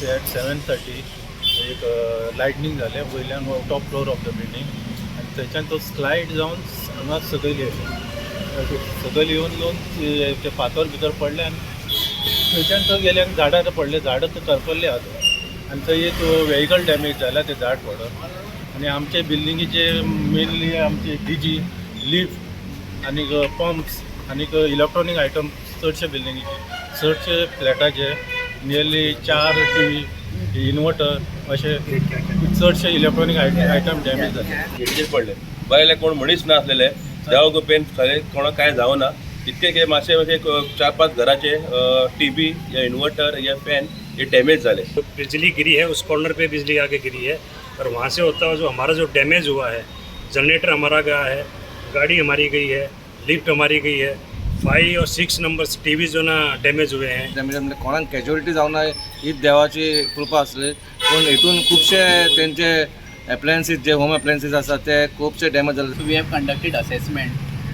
At 7:30 एक lightning जालें वयल्यान top floor of the building आनी थंयच्यान तो स्लायड जावन हांगा सकयल येयलो. सकयल येवन येवन ते फातर भितर पडले आनी थंयच्यान तो गेले आनी झाडां पडले, झाडां तर करपल्ले आहा आनी थंय एक वेहिकल डॅमेज जाला ते झाड पडून. आनी आमचे बिल्डिंगेचे मेनली आमचे डीजी, लिफ्ट आनीक पंप्स आनीक इलेक्ट्रॉनीक आयटम चडशे बिल्डिंगेचे, चडशे फ्लॅटाचे नियरली चार टीव्ही, इन्वर्टर अशे चडशे इलेक्ट्रॉनीक आयटम डॅमेज जाले. गेटीचेर पडले. बायले कोण मनीस नासलेले. देवा कृपेन सगळे कोणाक कांय जावना. इतके की मातशे मातशे चार पांच घराचे टीव्ही या इन्वर्टर या फॅन हे डॅमेज जाले. तो बिजली गिरी है, उस कॉर्नर पे बिजली आके गिरी है और वहाँ से होता हुआ जो हमारा जो डैमेज हुआ है, जनरेटर हमारा गया है, गाड़ी हमारी गई है, लिफ्ट हमारी गई है, 5 और 6 नंबर टीवी जो ना डैमेज हुए हैं. डॅमेज म्हणजे कोणाक कॅज्युअलिटी जावना हीच देवाची कृपा आसली, पूण हितून खुबशे तेंचे एप्लायन्सीस जे होम एप्लायन्सीस आसा ते खुबशे डॅमेज जाले. So we have conducted assessment.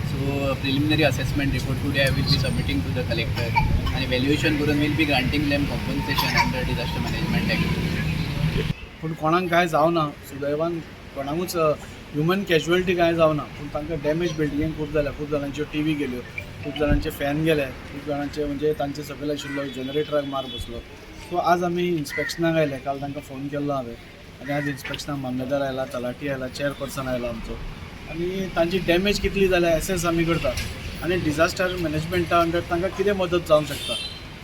So preliminary assessment report today I will be submitting to the collector. आणि valuation करून will be granting them compensation under Disaster Management Act. पूण कोणाक कांय जावना सुदैवान. कोणाकूच ह्युमन कॅज्युअलिटी कांय जावना, पूण तांकां डॅमेज बिल्डिंगेक खूब जाल्या. खूब जाणांच्यो टीव्ही गेल्यो, खूब जाणांचे फॅन गेले, खूब जाणांचे म्हणजे तांचे सकयल आशिल्लो जनरेटराक मार बसलो. सो आज आमी इन्स्पेक्शनाक आयले. काल तांकां फोन केल्लो हांवें आनी आज इन्स्पेक्शनाक मामलेदार आयला, तलाठी आयला, चेअरपर्सन आयला आमचो आनी तांची डॅमेज कितली जाल्या एसेस आमी करता आनी डिझास्टर मॅनेजमेंटा अंडर तांकां कितें मदत जावंक शकता,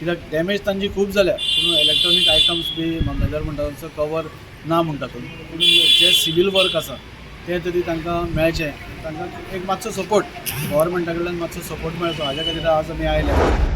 कित्याक डॅमेज तांची खूब जाल्या. पूण इलेक्ट्रॉनीक आयटम्स बी मामलेदार म्हणटा तसो कवर ना म्हणटा तुमी, पूण जे सिवील वर्क आसा तें तरी तांकां मेळचें. तांकां एक मातसो सपोर्ट, गव्हर्मेंटा कडल्यान मातसो सपोर्ट मेळचो, हाज्या खातीर आज आमी आयले.